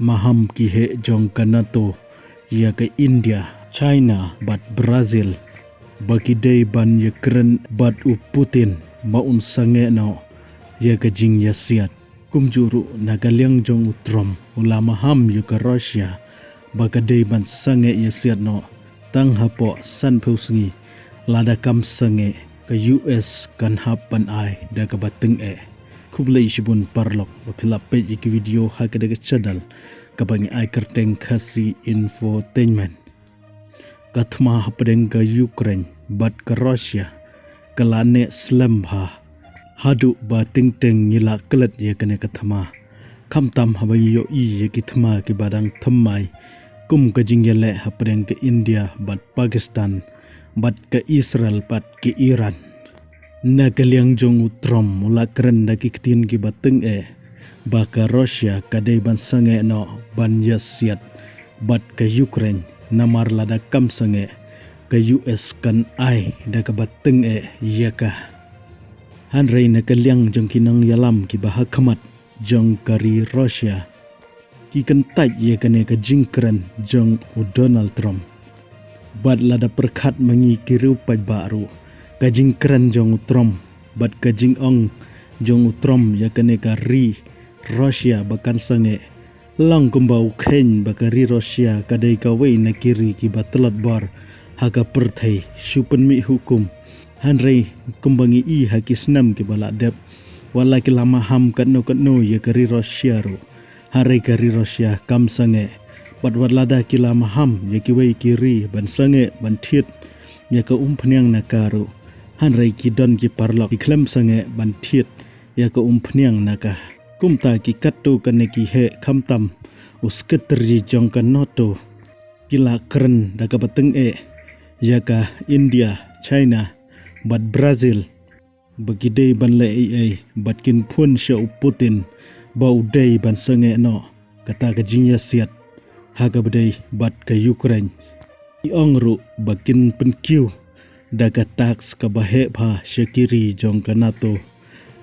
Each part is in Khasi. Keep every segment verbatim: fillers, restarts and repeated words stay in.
maham ki heh jong ka NATO ïa ka India, China bad Brazil ba ki dei ban ïakren bad u Putin ba un sangeh noh ïa ka jingïasiat. Kumjuh ruh na ka liang jong u Trump u la maham ïa ka Russia ba ka dei ban sangeh ïasiat noh tang hapoh sanphew sngi, lada kam sangeh ka U S kan hap ban ai da kaba tyngeh. Khublei shibun paralok ba phi la peit ïa ki video ha ka da ka channel kaba ngi ai kyrteng Khasi Infotainment. Ka thma hapdeng ka Ukraine bad ka Russia ka la neh slem bha. Haduh ba teng teng ngi la klet ïa kane ka thma. Khamtam haba ngi ïohi ïa ki thma kiba dang thymmai kum ka jingïaleh hapdeng ka India bad Pakistan bad ka Israel bad ka Iran. Na ka liang jong u Trump u la kren da ki ktien kiba tyngeh ba ka Russia ka dei ban sangeh noh ban ïasiat bad ka Ukraine, namar lada kam sangeh ka U S kan ai da kaba tyngeh ïa ka. Hynrei na ka liang jong ki nongïalam kiba ha khmat jong ka ri Russia ki kyntait ïa kane ka jingkren jong u Donald Trump. Bad lada pyrkhat ma ngi ki riew paidbah ruh, ka jingkren jong u Trump bad ka jingong jong u Trump ïa kane ka ri Russia ba kan sangeh long kumba u kheiñ ba ka ri Russia ka dei kawei na ki ri kiba tlot bor ha ka pyrthei shu pynmih hukum. Hynrei kumba ngi i ha ki snem kiba la dep, wat la ki la maham katno katno ïa ka ri Russia ruh, hynrei ka ri Russia kam sangeh. Bad wat lada ki la maham ïa kiwei ki ri ban sangeh ban thied ïa ka umphniang na ka ruh, hynrei ki don ki paralok ki khlem sangeh ban thied ïa ka umphniang na ka. Kumta ki katto katne ki heh khamtam u sekretari jong ka NATO ki la kren da kaba tyngeh ïa ka India, China bad Brazil ba ki dei ban leh ei ei bad kin phone sha u Putin ba u dei ban sangeh noh kata ka jingïasiat ha kaba dei bad ka Ukraine. Ki ong ruh ba kin pynkiew da ka tax kaba heh bha sha ki ri jong ka NATO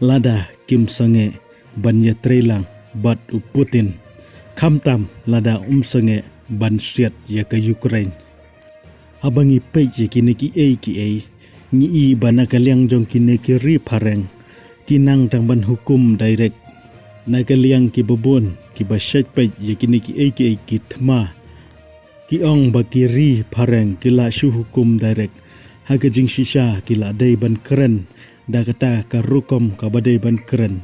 lada kim sangeh ban ïatreilang bad u Putin, khamtam lada um sangeh ban siat ïa ka Ukraine. Haba ngi peit ïa kine kiei kiei, ngi i ba na ka liang jong kine ki ri phareng ki nang tang ban hukum direct. Na ka liang kiba bun kiba shait peit ïa kine kiei kiei ki thma, ki ong ba ki ri phareng ki la shu hukum direct. Ha ka jingshisha ki la dei ban kren da kata ka rukom kaba dei ban kren,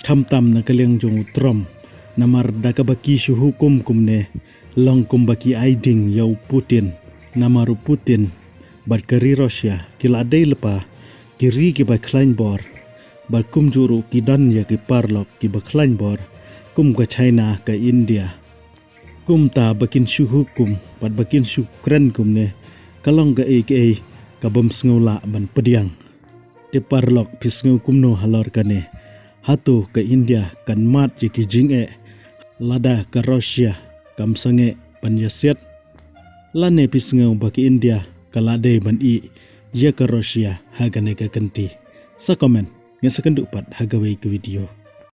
khamtam na ka liang jong u Trump, namar da kaba ki shu hukum kumne long kumba ki ai ding ïa u Putin. Namar u Putin bad ka ri Russia ki la dei lypa ki ri kiba khlaiñ bor, bad kumjuh ruh ki don ïa ki paralok kiba khlaiñ bor kum ka China, ka India. Kumta ba kin shu hukum bad ba kin shu kren kumne ka long kaei kaei ka bym sngew lah ban pdiang. Te paralok, phi sngew kumno halor kane? Hato ka India kan mad ïa ki jingeh lada ka Russia kam sangeh ban ïasiat? Lane phi sngew ba ka India ka la dei ban ïeh ïa ka Russia ha kane ka kynti? Sa comment. Nga sa kynduh pat ha kawei ka video.